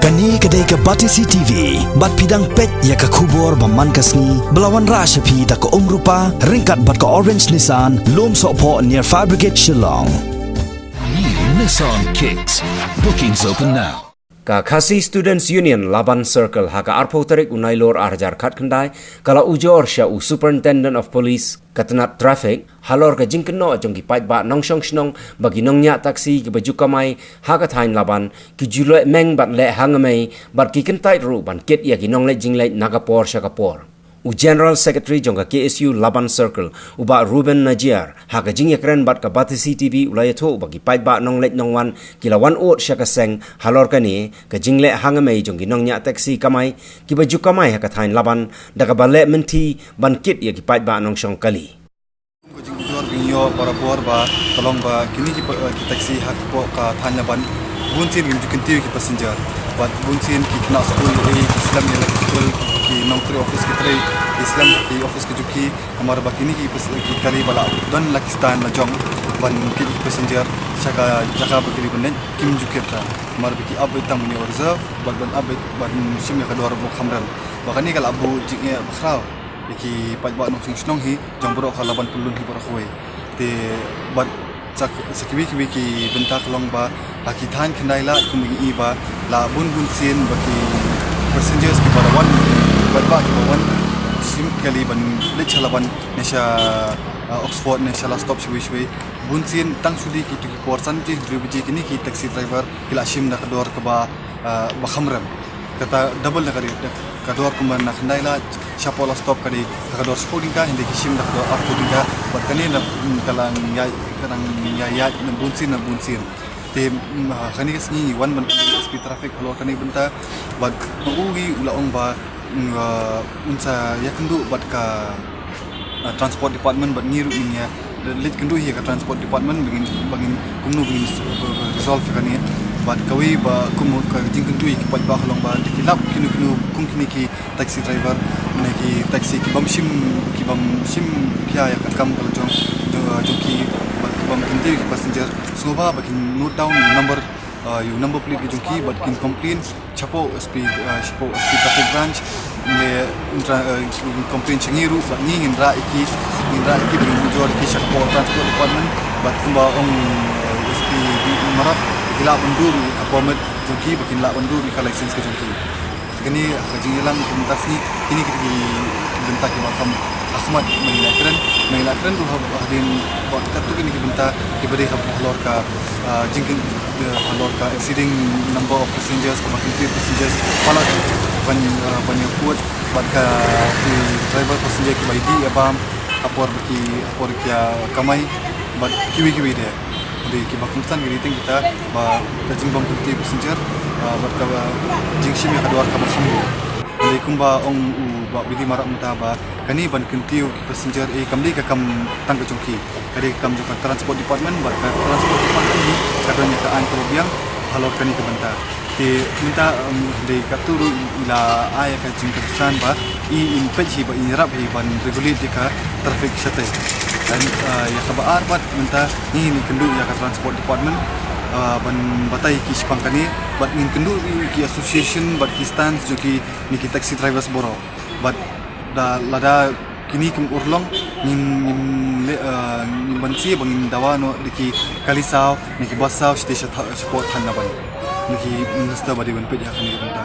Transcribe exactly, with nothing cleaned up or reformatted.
Kane ka dei ka Batesi T V, bad phi dang peit ïa ka khubor ba man ka sngi, ba la wanrah sha phi da ka Umrupa, ryngkat bad ka Orange Nissan, Lumsohphoh near Fire Brigade Shillong. New Nissan Kicks. Bookings open now. Ka Khasi Students Union Laban Circle ha ka arphew tarik u Nailur ar hajar khatkhyndai, ka la ujor sha u Superintendent of Police ka tnat traffic, halor ka jingkynnoh jong ki paidbah nongshong shnong ba ki nongñiah taxi kiba ju kamai ha ka thaiñ Laban, ki ju leh meng bad leh hangamei, bad ki kyntait ruh ban kit ïa ki nongleit jingleit na ka por sha ka por. U General Secretary jong ka K S U Laban Circle, u Bah Reuben Najiar, ha ka jingïakren bad ka Batesi T V u la ïathuh ba ki paidbah nongleit nongwan ki la wan ud sha ka seng halor kane ka jingleh hangamei jong ki nongñiah taxi kamai, kiba ju kamai ha ka thaiñ Laban, da kaba leh mynthi ban kit ïa ki paidbah nongshong kali. Ka jingujor ba ngi ïoh barabor ba ka long ba kine ki pa-, ki taxi hapoh ka thaiñ Laban, bunsien kim ju kyntiew ki passenger. Bad bunsien ki khynnah skul, eh, ki slem ïa la ki skul, ki nongtrei office ki trei, ki slem ki office ki jong ki, namar ba kine ki pas-, ki kali ba la don la ki stand la jong ban kit ki passenger sha ka jaka ba ki dei ban leit, kim ju kit ta. Namar ba ki ap beit tang ban ïoh reserve, bad ban ap beit ban shim ïa ka dor ba kham rem. Ba kane ka la buh jingeh bakhraw ïa ki paidbah nongshong shnong hi jong baroh ka Laban Pyllun hi baroh kawei. Te bad sa, sa kiwei kiwei ki bynta ka long ba ha ki thaiñ Khyndai Lad kum ngi i ba la bun bunsien ba ki passengers kiba la wan, paidbah kiba wan shim kali ban leit sha Laban ne sha, ah, Oxford ne sha la stop shawei shawei. Bunsien tang shu dei kito ki por san baje hynriew baje kine ki taxi driver ki la shim da ka dor kaba, ah, ba kham rem. Kata double da ka dei, da ka dor kumba na Khyndai Lad shapoh la stop ka dei ka dor shiphew tyngka, hynrei ki shim da ka dor arphew tyngka. Bad kane na, mm, ka la ïaid, ka la ïaid, ïaid na bunsien na bunsien. Te, mm, ha kane ka sngi ngi wan ban S P traffic halor kane bynta. Bad ma u hi u la ong ba, mm, uh, un sa ïakynduh bad ka, uh, transport department bad ngi ruh ngin ïa leit kynduh hi ïa ka transport department ba ngin, ba ngin kumno ba ngin s-, ba, ba resolve ïa kane. Bad kawei ba kum ka jingkynduh ïa ki paidbah ka long ba da ki lap kino kino kum kine ki taxi driver, mane ki taxi ki bym shim, ki bym shim khia ïa ka kam ka jong, jong, jong ki, bad ki bym kyntiew ïa ki passenger. Sngewbha ba kin note down ïa u number, uh, ïa u number plate ka jong ki bad kin complain shapoh S P, uh, shapoh S P traffic branch. Ne, uh, complain sha ngi ruh bad ngi ngin rah ïa ki, ngin rah ïa ki ba ngin ujor ïa ki sha ka transport department. Bad kumba ong, uh, S P Marap, ki lah ban dur ïa ka permit jong ki, ba kin lah ban dur ïa ka license ka jong ki. Kane ka jingïalang ka mynta sngi, kine ki bynta kiba kham ha khmat ma ngi la kren, ma ngi la kren ruh ha, hadien ba katto kine ki bynta kiba dei ha halor ka, ah, jingkyn, eh, halor ka exceeding number of passengers, kaba kyntiew passengers palat ban, ah, ban ïakut bad ka, ki driver passenger kiba ïadih ïabam ha por ba ki, ha por ki ïa kamai bad kiwei kiwei de. Dei kiba kongsan ki dei teng kita ba ka jingbym kyntiew passenger, ah, bad ka jingshim ïa ka dor kaba kham rem. Dei kumba ong u Bah Willy Marap mynta ba kane ban kyntiew ki passenger, eh, kam dei ka kam tang ka jong ki. Ka dei ka kam jong ka transport department, bad ka transport department hi ka don ïa ka aiñ kaba biang halor kane ka bynta. Te mynta, um, dei katto ruh i la ai ïa ka jingkyrsan ba i, in peit hi bad in ïarap hi ban regulate ïa ka traffic shatei. Dan, uh, ïa kaba ar pat mynta ngi ngin kynduh ïa ka transport department, uh, ban batai ki shaphang kane, bad ngin kynduh ïa ki association bad ki stands jong kine ki taxi drivers baroh. Bad da lada kine kim urlong, ngin, ngin leh, eh, ngin banse ba ngin dawa noh da ki kali saw ne ki bus saw shatei sha tha-, shapoh thaiñ Laban. Ne ki minister ba dei ban peit ïa kane ka bynta.